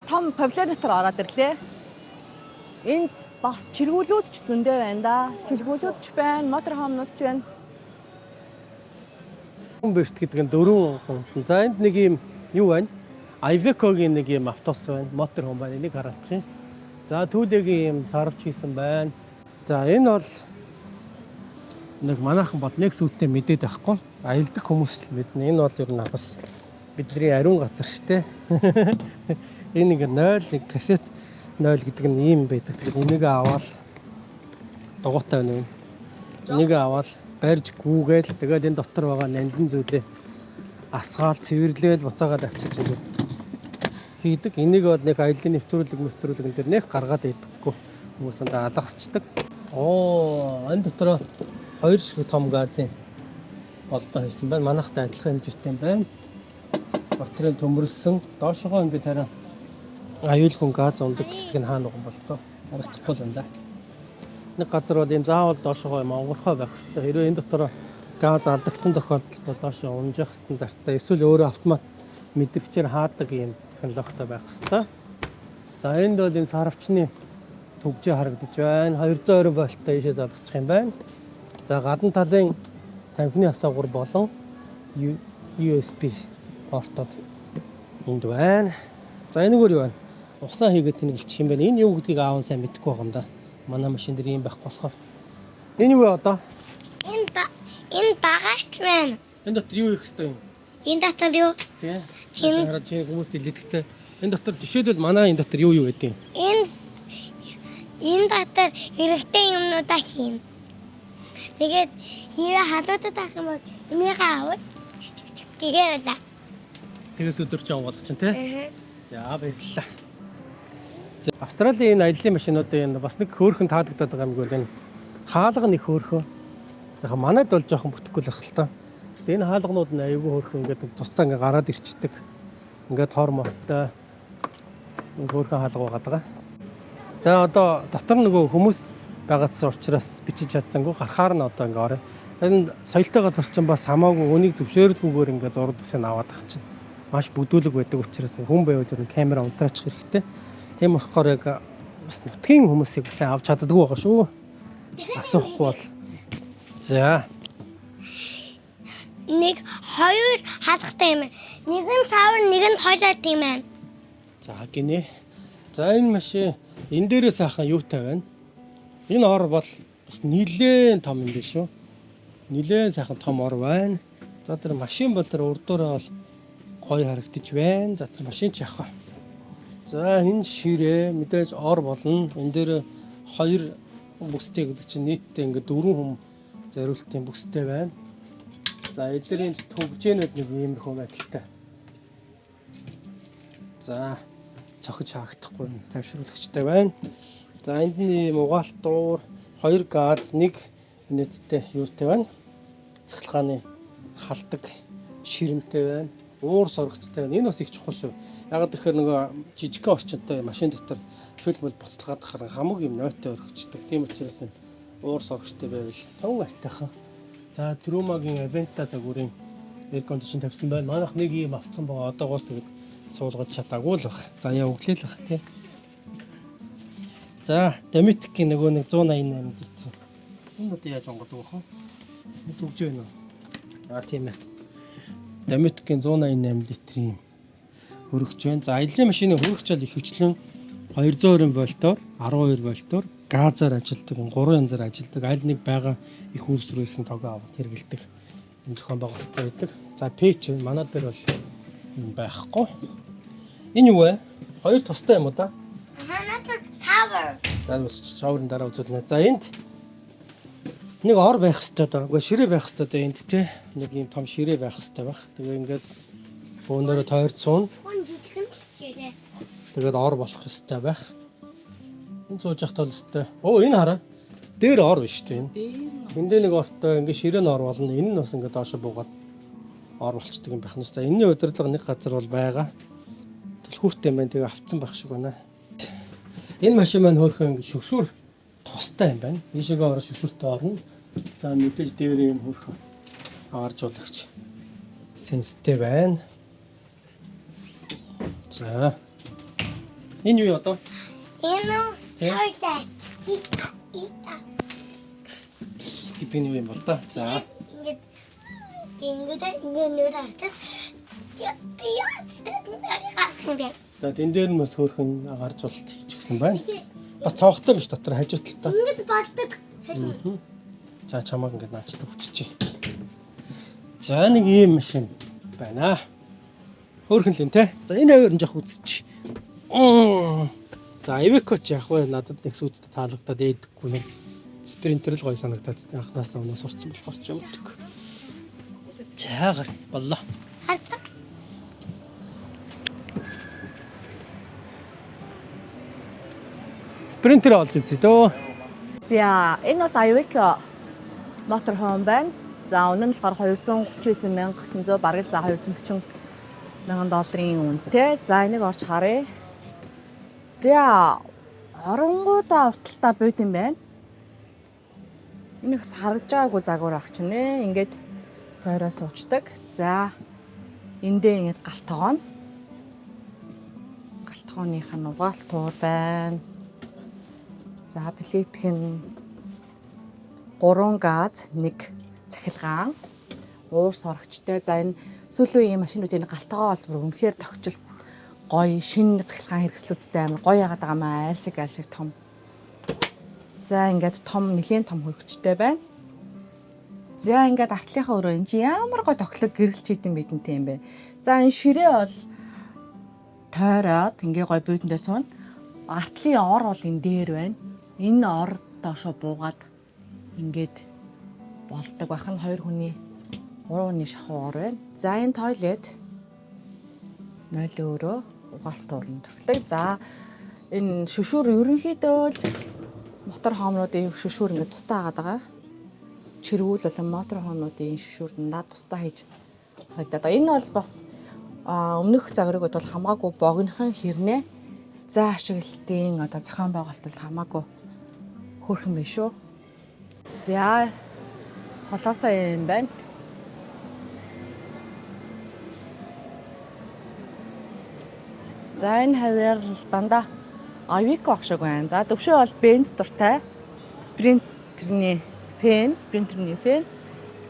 Том павильон дотор ороод ирлээ. Энд бас чиргүүлүүд ч зөндөө байна да. Чиргүүлүүд ч байна, motorhome нууд ч байна. Берт гэдэг нь дөрвөн хүн. За, энд нэг юм юу байна? Iveco-гийн нэг юм автобус байна, motorhome байна. Энийг хараадах юм. За, Thule-гийн юм сарвч хийсэн байна. За, энэ бол нэг манайхан бол нэг сүйтэй мэдээд байхгүй. Аялдаг хүмүүс л мэднэ. Энэ бол ер нь бас бидний ариун газар штэ. Энэ нэг 0 нэг кассет 0 гэдэг нь ийм байдаг. Тэгээд энийг аваад дугуйтай байна юм. Энийг аваад барьж гүгээл, тэгэл энэ дотор байгаа нандин зүйлээ асгаал, цэвэрлээл, буцаагаад авчирч ингээд хийдэг. Энийг бол нэг аяллаа нэвтрүүлэг энэ тэр нэг гаргаад идэггүй хүмүүс энд алгасчдаг. Оо, энэ дотор хоёр шиг том газын болдоо хийсэн байна. Манайхтай адилхан хэмжээтэй юм байна. Батарей төмөрлсөн. Доошогоо ингээд харин аюулгүй газ ундаг хэсэг нь хаана байгаа юм бол тоо. Харагдахгүй л байна да. Нэг газар бол ийм заавал доошогоо юм онгорхой байх хэрэгтэй. Хэрвээ энэ дотор газ алдагдсан тохиолдолд бол доошоо унжих стандарттай эсвэл өөрөө автомат мэдрэгчээр хаадаг ийм технологитой байх хэрэгтэй. За, энд бол энэ сарвчны түгжээ харагдаж байна. 220 вольттой ийшээ залгачих юм байна. За, гадна талын тамхины асаагуур болон USB портод энд байна. За, энэгээр юу байна? Усаа хийгээд цэнгэлчих юм байна. Энэ юу гэдгийг аав нь сайн мэдэхгүй байгаа юм да. Манай машин дээр ийм байхгүй болохоор. Энэ юу вэ одоо? Энэ багаач байна. Энэ дотор юу хийх ёстой юм? Энэ дотор юу? Тийм. Чин. Хараа, чи хүмүүст хэлэхдээ энэ дотор жишээлбэл манай энэ дотор юу юу гэдэг юм? Энэ дотор хэрэгтэй юмнуудаа хийн. Тэгээд хэрэг халуудад авах юм бол энийг аваад гээ байла. Тэгээс өдөр чи онгойлгох чинь, тий? За, баярлалаа. За, Австралийн энэ аяллаа машинуудын энэ бас нэг хөөрхөн таалагдаад байгаа юм бол энэ хаалга нэг хөөрхөн. Яг манайд бол жоохон бүтэхгүй л байх л та. Тэгээ энэ хаалганууд нь аюулгүй хөөрхөн, ингээд нэг тусдаа ингээд гараад ирчдэг. Ингээд тор мортой нэг хөөрхөн хаалга байгаа даа. За, одоо дотор нөгөө хүмүүс байгаадсан учраас бичиж чадсангүй, гарахаар нь одоо ингээ орё. Энэ соёлтой газар чинь бас хамаагүй үнийг зөвшөөрөлгүйгээр ингээ зураг төсөө аваад ах чинь маш бүдүүлэг байдаг учраас хүн байвал ер нь камера унтраачих хэрэгтэй. Тийм болохоор яг бас нутгийн хүмүүсийг сайн авч чаддаггүй байгаа шүү. Асуухгүй бол. За. Нэг хоёр хаалгатай юм. Нэг нь савар, нэг нь тойлоод юм байна. За, гинэ. За, энэ машин энэ дээрээ сайхан юутай байна. Энэ ор бол бас нилээн том юм биш үү? Нилээн сайхан том ор байна. За, тэр машин бол тэр урдуураа бол гоё харагдаж байна. За, тэр машин ч явах. За, энэ ширээ мэдээж ор болно. Энэ дээр хоёр бүстэй гэдэг чинь нийтдээ ингээд дөрвөн хүн зориултын бүстэй байна. За, эдгээрийн түгжээнүүд нэг иймэрхүү байдалтай. За, цохиж хаагдахгүй тайвшруулагчтай байна. За, энд нь ийм угаалт дуур, хоёр газ, нэг нийтдээ юутай байна. Цахилгааны халдаг ширэмтэй байна. Уур сорогчтой байна. Энэ бас их чухал шүү. Яг тэгэхээр нөгөө жижигхэн орчинтой машин дотор шөл мөл буцалгаад хахаар хамаг юм нойтой өргөчдөг. Тийм учраас энэ уур сорогчтой байвал тун айтайхан. За, Truma-гийн Aventa загварын air condition тавьсан байна. Манайх нэг ийм авцсан байгаа. Одоогоор тэгээд суулгаж чадаагүй л байна. За, яа өглөө л бах, тий. За, Dometic-ийн нөгөө нэг 188 литр. Энэ одоо яаж онгодог вэ? Энд өгж байна уу? А, тийм ээ. Dometic-ийн 188 литрийн хөрөгч байна. За, аяллаа машины хөрөгч бол ихэвчлэн 220 вольтоор, 12 вольтоор газар ажилладаг, гурван янзаар ажилладаг. Аль нэг байгаа их үйлсрүүлсэн тогоо аваад хэрэгэлдэг юм зохион байгуулалттай байдаг. За, печь манай дээр бол юм байхгүй. Энэ юу вэ? Хоёр тустай юм уу да? Ханаа shower. За, бас shower-ын дараа үзүүлнэ. За, энд нэг ор байх хэрэгтэй доо. Үгүй, ширээ байх хэрэгтэй доо энд, те. Нэг ийм том ширээ байх хэрэгтэй байх. Тэгээ ингээд бөөнөрөө тойрч суuna. Хүн жижигэн ширээ. Тэгээд ор болох хэрэгтэй байх. Энэ сууж явахт бол өстой. Оо, энэ хараа. Дээр ор биш үү энэ? Дээр Энд нэг ортой, ингээ ширээ нь ор болно. Энэ нь бас ингээ доошо буугаад ор болчдөг юм байх нь. За, энэний удирдлага нэг газар бол байгаа. Түлхүүртэй юм байна. Тэгээ авцсан байх шиг байна. Энэ машин маань хөөрхөн ингээ шүршүр тустай юм байна. Ийшээгээ ороо шүршүртэй орно. За, мэдээж дээр юм хөөрхөн авааржуулагч сенстэй байна. За. Энэ юу одоо? Энэ үү? Тий. Хоёлаа. И и а. Гэдэг нь юу юм бол та? За. Ингээд ингээд ингээд нүр авчих. Би яц нарыг юм бэ. За тэн дээр нь бас хөөрхөн агаржуулалт хийчихсэн байна. Бас цонхтой биш дотор хажуу талдаа. Ингээд болдог. За чамааг ингээд наачтай хүччихье. За нэг ийм машин байна. Хөөрхөн л юм те. За энэ аваар нь жоох үзчих. За Iveco ч яг вэ надад нэг сүйдтэй таалагдаад ээдэггүй нэг Спринтер л гоё санагдаад те анхнаасаа өнөө сурцсан болохоор ч юм уу. За гар боллоо. Хата. Спринтер олж үзье дөө. За энэ бас Iveco motorhome байна. За үнэ нь болохоор 239,900 бараг л за 240 мянган долларын үнэтэй. За энийг орж харъя. За оронгуудаа урталтаа бууд юм байна. Энэ их харагдж байгаагүй загвар ах чинь нэ. Ингээд тойроо суучдаг. За эндээ ингээд гал тогооно. Гал тогооных нь угаалт туур байна. За плитх нь 3 газ, 1 цахилгаан, уур сорогчтой. За энэ сүүлийн үеийн машинууд энэ галтгоо бол бүр үнэхээр тогтчл гоё шинэ цахилгаан хэрэгслүүдтэй амар гоё яагаад байгаа юм аа, айл шиг айл шиг том. За ингээд том нэлийн том хөргөчтэй байна. За ингээд артлынхаа өрөө энэ чи ямар гоё тохиолог гэрэлч идэм бидэнтэй юм бэ. За энэ ширээ бол тойроод ингээ гоё буудан дээр сууна. Артлын ор бол энэ дээр байна. Энэ ор доошо буугаад ингээд болдог бах нь хоёр хүний гурван хүний шахуу ор байна. За энэ тойлет 0 өөрөө угаалт уурн тохиолог. За энэ шүшүүр ерөнхийдөө л мотор хоомнуудын шүшүүр ингээд тусдаа хагаад байгаа. Чиргүүл болон мотор хоомнуудын шүшүүр дандаа тусдаа хийж харагдаад байгаа. Энэ бол бас өмнөх загварыг бол хамаагүй богинохон хэрнээ за ашиглалтын одоо зохион байгуулалт бол хамаагүй хөөрхөн биш үү? За холоосоо юм байна. За энэ хавьяар л дандаа Iveco ах шиг байна. За төвшөө бол Benz дуртай. Sprinter-ний фэн, Sprinter-ний фэн.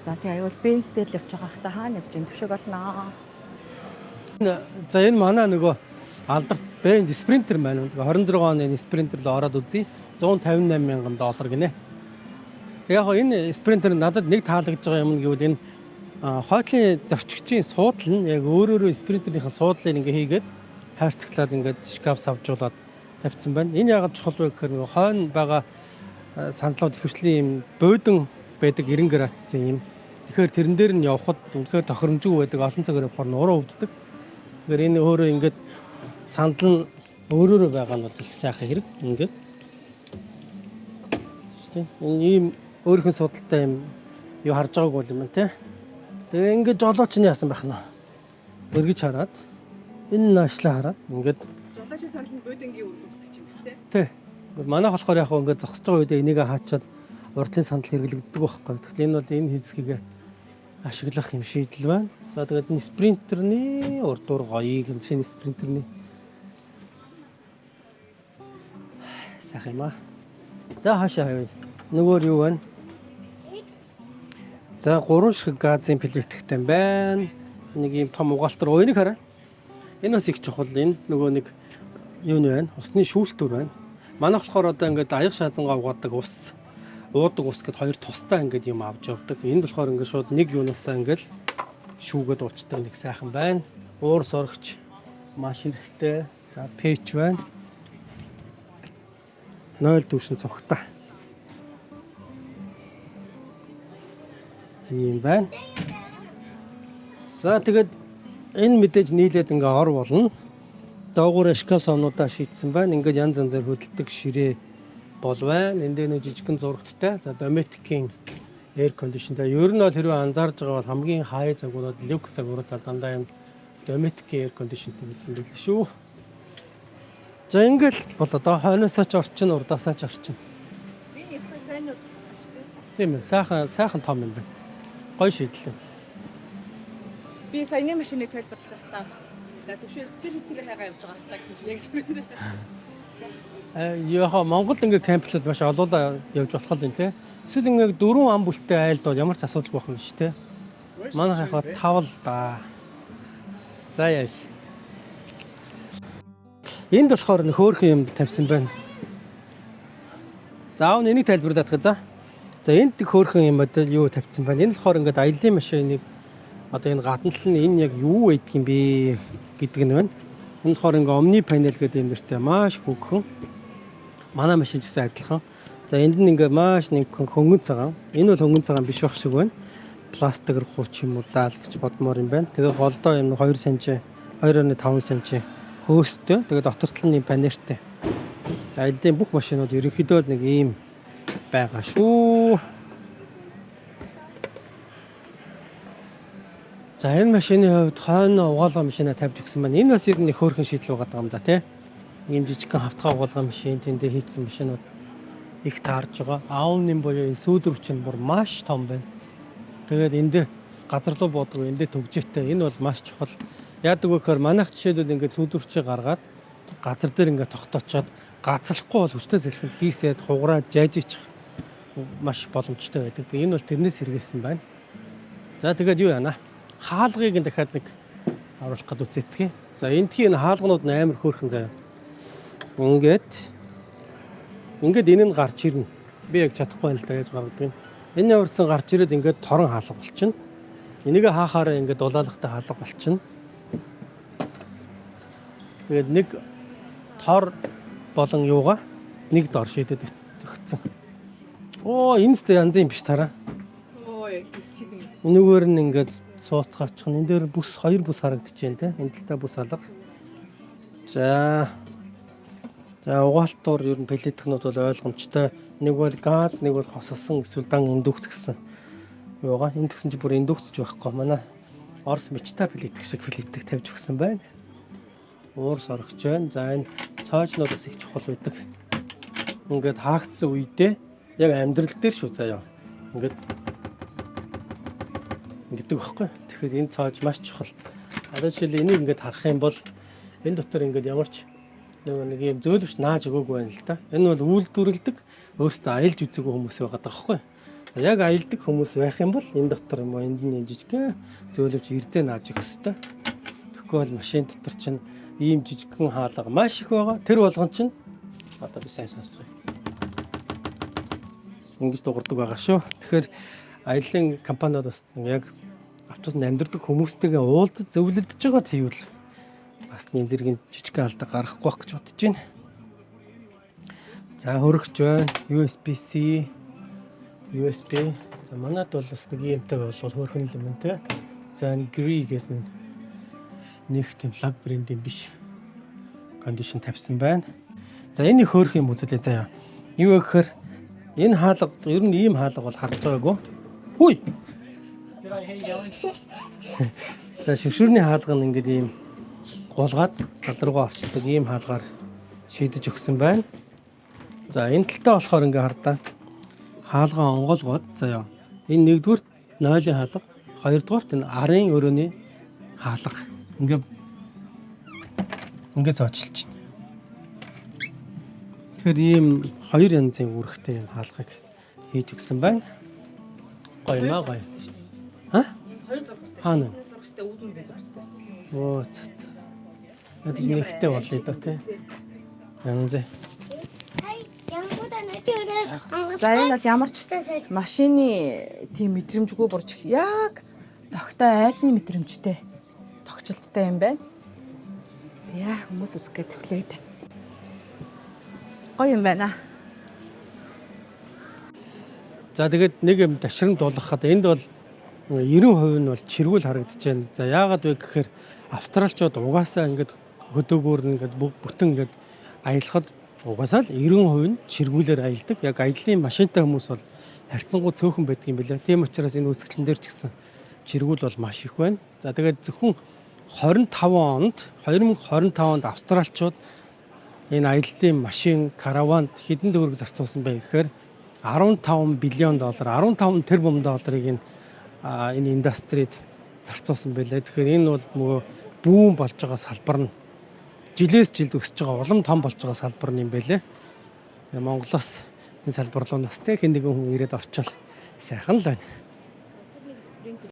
За тий аюул Benz дээр л явж байгаа хта хаана явж байна? Төвшөөг олноо. За энэ манай нөгөө алдарт Benz Sprinter маань 26 оны Sprinter л ороод үзье. 158 мянган доллар гинэ. Тэг яг хоо энэ Sprinter надад нэг таалагдж байгаа юм нь гэвэл энэ хойтлын зорчигчийн суудал нь яг өөрөөрөө Sprinter-ийн суудлыг ингээ хийгээд хайрцаглаад ингээд шкаф савжуулаад тавьсан байна. Энэ яагаад чухал вэ гэхээр нөгөө хойно байгаа сандлууд ихэвчлэн юм буудан байдаг 90 градусын юм. Тэгэхээр тэрэн дээр нь явхад үнэхээр тохиромжгүй байдаг. Олон цагаар явахаар нуруу өвддөг. Тэгэхээр энэ өөрөө ингээд сандал нь өөрөөрөө байгаа нь бол их сайхан хэрэг. Ингээд. Тийм. Энэ ийм өөрийнхөө судалтай юм юу харж байгааг бол юм тий. Тэгээ ингээд жолооч нь яасан байх нь. Өргөж хараад энэ наашлаа хараад ингээд Жолоочийн сандал нь буудангийн үр гүйцэтгэж юм тест. тий. Ингээд манайх болохоор яг хөө ингээд зогсож байгаа үедээ энийг хаачаад урдлын сандал хэрэглэгддэг байхгүй. Тэгэхээр энэ бол энэ хэсгийг ашиглах юм шийдэл байна. За тэгээд энэ спринтерний урдуур гоёыг энэ шинэ спринтерний сайхан юм аа. За хаашаа хавь. Нөгөөр юу байна? За гурван шиг газын плитгэтэй байна. Нэг ийм том угаалтар. Оо энийг хараа. Энэ бас их чухал. Энд нөгөө нэг юу нь байна? Усны шүүлтүр байна. Манайх болохоор одоо ингээд аяг шаазангаа угаадаг ус, уудаг ус гэд хоёр тусдаа ингээд юм авч явдаг. Энэ болохоор ингээд шууд нэг юунаасаа ингээд шүүгээд уучдаг нэг сайхан байна. Уур сорогч маш эрэхтэй. За пэч байна. 0 түвшин цогтой. Ийм байна. За тэгээд энэ мэдээж нийлээд ингээ ор болно. Доогуур шкаф савнуудаа шийдсэн байна. Ингээд янз янзаар хөдөлдөг ширээ бол байна. Энд дээр нэг жижигхэн зурагттай. За Dometic-ийн air condition-тай. Ер нь бол хэрвээ анзаарж байгаа бол хамгийн хай загварууд, люкс загварууд дандаа юм Dometic-ийн air condition-тай гэдэг юм байл шүү. За ингээл бол одоо хойноосоо ч орчин, урдаасаа ч орчин. Би ястай зайнууд шүү дээ. Тийм ээ, сайхан сайхан том юм байна. Гоё шийдэл. Би саяны машиныг тайлбарлаж байхдаа За, төвшөө Spirit-ийг хайгаа явж байгаа та гэсэн чинь яг Spirit. Яг Монгол ингээ camp лаад маш олоолаа явж болох юм те. Эсвэл ингээ дөрвөн ам бүлтэй айлд бол ямар ч асуудалгүй байх юм шүү те. Манайх яг тав л да. За, яаш. Энд болохоор нөх хөөрхөн юм тавьсан байна. За, аав, энийг тайлбарлаад за. За, энд хөөрхөн юм модель юу тавьсан байна. Энэ болохоор ингээд аялын машиныг одоо энэ гадна тал нь энэ яг юу байдаг юм бэ гэдэг нь байна. Энэ болохоор ингээ Omni panel гэдэг юм нэртэй маш хөнгөн. Манай машин ч гэсэн адилхан. За, энд нь ингээ маш нэг хөнгөн цагаан. Энэ бол хөнгөн цагаан биш байх шиг байна. Пластик хууч юм уу даа л гэж бодмоор юм байна. Тэгээ голдоо юм 2 см, 2.5 см хөөстэй. Тэгээ дотор тал нь панертай. За, аяллаа бүх машинууд ерөнхийдөө л нэг ийм байгаа шүү. За, энэ машины хувьд хойно угаалга машина тавьж өгсөн байна. Энэ бас ер нь их хөөрхөн шийдэл байгаа юм да, тий. Ийм жижигхэн хавтгай угаалга машин тэндээ хийцэн машинууд их таарж байгаа. Awning буюу энэ сүүдрүүч нь бүр маш том байна. Тэгээд энд газар руу буудаг, эндээ түгжээтэй. Энэ бол маш чухал. Яадаг вэ гэхээр манайх жишээлбэл ингээд сүүдрүүчийг гаргаад газар дээр ингээд тогтоочоод гацлахгүй бол хүчтэй салхинд хийсээд хугараад жаажичих маш боломжтой байдаг. Тэгээд энэ бол тэрнээс сэргийлсэн байна. За, тэгээд юу яана? Хаалгыг нь дахиад нэг оруулах гээд үзээтгэе. За, эндхийн энэ хаалганууд нь амар хөөрхөн заяа. Ингээд энэ нь гарч ирнэ. Би яг чадахгүй байна л да, яаж гаргадаг юм. Энэ яварсан гарч ирээд ингээд торон хаалга болчихно. Энийг хаахаараа ингээд дулаалгатай хаалга болчихно. Тэгээд нэг тор болон юугаа нэг дор шийдэд өгцөн. Оо, энэ ч янзын юм биш тараа. Ой, гэлчээд юм. Энүүгээр нь ингээд сууцгаачих. Энэ дээр бүс, хоёр бүс харагдаж байна те. Энэ талдаа бүс алга. За. За, угаалтуур ер нь плиткнүүд бол ойлгомжтой. Нэг бол газ, нэг бол хосолсон эсвэл дан индукц гэсэн. Юугаа энэ тэгсэн чи бүр индукцч байхгүй. Манай Орос мечта плитк шиг плитк тавьж өгсөн байна. Уур сорогч байна. За, энэ цоожнууд бас их чухал байдаг. Ингээд хаагдсан үедээ яг амьдрал дээр шүү заяа. Ингээд гэдэг байхгүй. Тэгэхээр энэ цоож маш чухал. Одоо жишээл энийг ингээд харах юм бол энэ дотор ингээд ямар ч нөгөө нэг юм зөөлөвч нааж өгөөгүй байна л да. Энэ бол үйлдвэрлэдэг, өөртөө аялж үзээгүй хүмүүс байгаа даа байхгүй. За, яг аялдаг хүмүүс байх юм бол энэ дотор юм уу, энд нь жижигхэн зөөлөвч эрзээ нааж өгөх хэвээр. Тэгэхгүй бол машин дотор чинь ийм жижигхэн хаалга маш их байгаа. Тэр болгон чинь одоо би сайн сонсгоё. Ингэж дуурдаг байгаа шүү. Тэгэхээр аялын компаниуд бас яг автобусанд амьдардаг хүмүүстэйгээ уулзаж зөвлөдөж байгаа тийвэл бас нэг зэргийн жижигхэн алдаа гаргахгүй байх гэж бодож байна. За, хөрөгч байна. USB-C, USB. За, манад бол бас нэг иймтэй бол хөөрхөн юм байна те. За, энэ Gree гэдэг нь нэг тийм лаг брендийн биш. Condition тавьсан байна. За, энэ их хөөрхөн юм үзүүлээ заяа. Юу вэ гэхээр энэ хаалга, ер нь ийм хаалга бол харж байгаагүй. Хүй. За, шүршүрний хаалга нь ингээд ийм гулгаад тал руугаа орчдөг ийм хаалгаар шийдэж өгсөн байна. За, энэ талтаа болохоор ингээ хардаа хаалгаа онгоолгоод заяа. Энэ нэгдүгээр нойлын хаалга, хоёрдугаарт энэ арын өрөөний хаалга. Ингээ ингээ зоочилж байна. Тэгэхээр ийм хоёр янзын үүрэгтэй юм хаалгыг хийж өгсөн байна. Гоё юм аа, гоё. Ха? Хоёр зурагчтай. Хаана? Нэг зурагчтай, үүдэн зурагчтай. Оо, цаа цаа. Яг нэгтэй болъё доо тий. Янз. Хай, ямгуудаа нэг За, энэ бол ямар ч машины тийм мэдрэмжгүй бурж яг тогтой айлын мэдрэмжтэй тогтчлттой юм байна. За, хүмүүс үзэх гээд түлээд. Гоё юм байна. За, тэгээд нэг юм ташран дуулгахад энд бол 90% нь бол чиргүүл харагдаж байна. За, яагаад вэ гэхээр австралчууд угаасаа ингээд хөдөөгөөр нь ингээд бүтэн ингээд аялахад угаасаа л 90% нь чиргүүлээр аялдаг. Яг аяллаа машинтай хүмүүс бол харьцангуй цөөхөн байдаг юм билээ. Тийм учраас энэ үзэсгэлэн дээр ч гэсэн чиргүүл бол маш их байна. За, тэгээд зөвхөн 25 онд 2025 онд австралчууд энэ аяллаа машин караванд хэдэн төгрөг зарцуулсан бэ гэхээр 15 billion доллар, 15 тэрбум долларыг энэ industry д зарцуулсан байлаа. Тэгэхээр энэ бол нөгөө Boom болж байгаа салбар нь жилээс жилд өсөж байгаа, улам том болж байгаа салбар нь юм байлээ. Тэгээ Монголоос энэ салбар руу бас тэг хэн нэгэн хүн ирээд орчвол сайхан л байна.